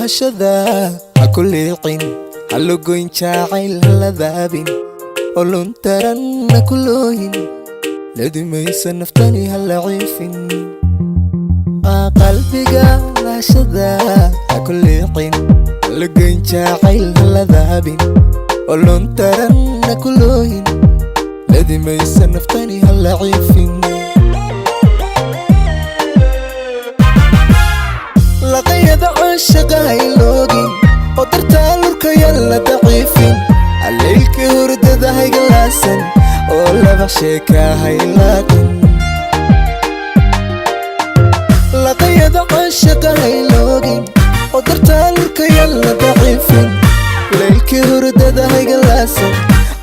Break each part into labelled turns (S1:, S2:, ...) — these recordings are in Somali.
S1: Lahashada ha ku liicin, ha lugoyn jacayl, ha ladaabin, olon taran ha ku loohin, ladimaysa naftani ha laciifin. Qalbiga lahashada ha ku liicin, ha lugoyn jacayl, ha ladaabin, olon taran ha ku loohin, ladimaysa naftani ha laciifin. Laqayada caashaqa hayloogin, oo dartaa lurkayaan la daciifin, haleylka hurdada haygalaasan, oo laba sheeka haylaaqin. Laqayada caashaqa hayloogin, oo dartaa lurkayaan la daciifin, leylka hurdada haygalaasan,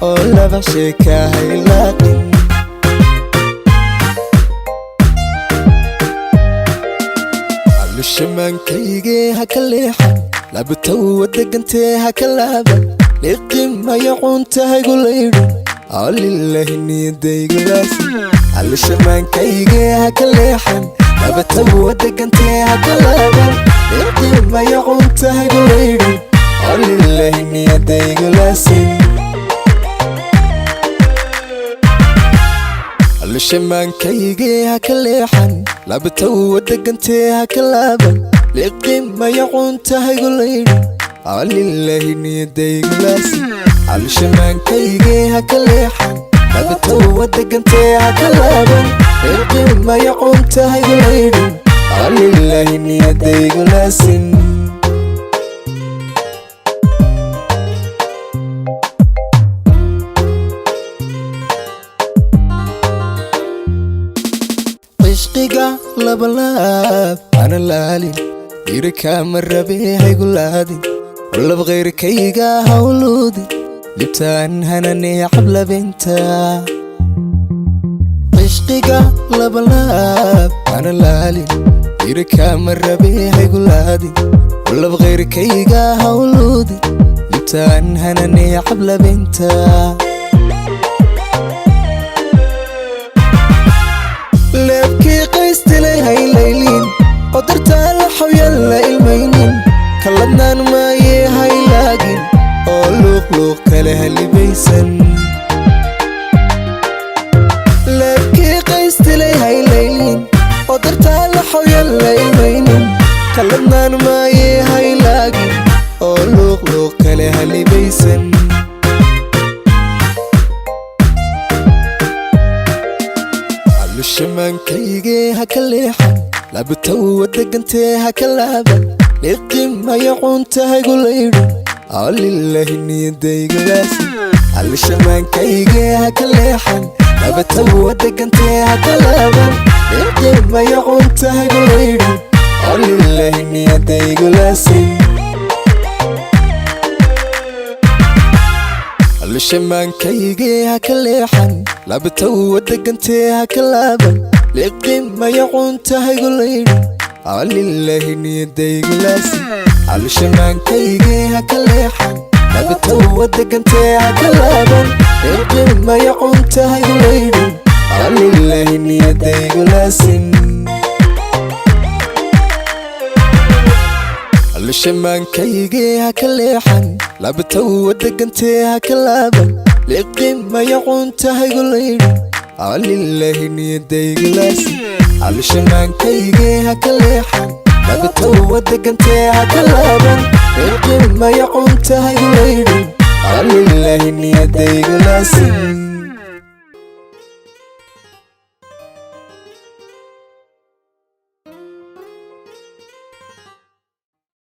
S1: oo laba sheeka haylaaqin. Alushamaankaygee ha ka leexan, labatawa degantee ha ka laaban, liqimaya cunta haygu laydhin, alilahi niyadaygulaasi. Alushamaankayge ha ka leexan, labatawa degantee ha ka laaban, liqimaya cunta haygu laydhin, alilahi niyadaygulaasi. Alushamaankayge ha ka leexan, labatawa degantee ha ka laaban, liqimaya cunta haygu laydhin, alilahi niyadaygulaasi. Alushamaankayge ha ka leexan, labatawa degantee ha ka laaban, liqimaya cunta haygu laydhin, alilahi niyadaygulaasin. Cishqiga labalaab ana laalin, dhirikaama rabe haygu laadin, lab khayrkayga hawluudin, libtaan hananee cablabinta. Cishqiga labalaab ana laalin, dhirikaama rabe haygu laadin, lab khayrkayga hawluudin, libtaan hananee cablabinta. Leebkii qaystilay haylaylin, oo dartaa la xawyan la ilmaynin, kaladnaan maayee haylaagin, oo luuqluuq kale halibaysan. Leebkii qaystilay haylaylin, oo dartaa la xawyan la ilmaynin, kaladnaan maayee haylaagin, oo luuqluuq kale halibaysan. Alushamaankayge ha ka leexan, labatawa degantee ha ka laaban, liqimaya cunta haygu laydhin, alilahi niyadaygulaasi. Alushamaankayge ha ka leexan, labatawa degantee ha ka laaban, liqimaya cunta haygu laydhin, alilahi niyadaygulaasi. Alushamaankayge ha ka leexan, labatawa degantee ha ka laaban, liqimaya cunta haygu laydhin, alilahi niyadaygulaasi. Alushamaankayge ha ka leexan, labatawa degantee ha ka laaban, liqimaya cunta haygu laydhin, alilahi niyadaygulaasin. Alushamaankayge ha ka leexan, labatawa degantee ha ka laaban, liqimaya cunta haygu laydhin, alilahi niyadaygulaasi. Alushamaankayge ha ka leexan, labatawa degantee ha ka laaban, liqimaya cunta haygu laydhin, alilahi niyadaygulaasin.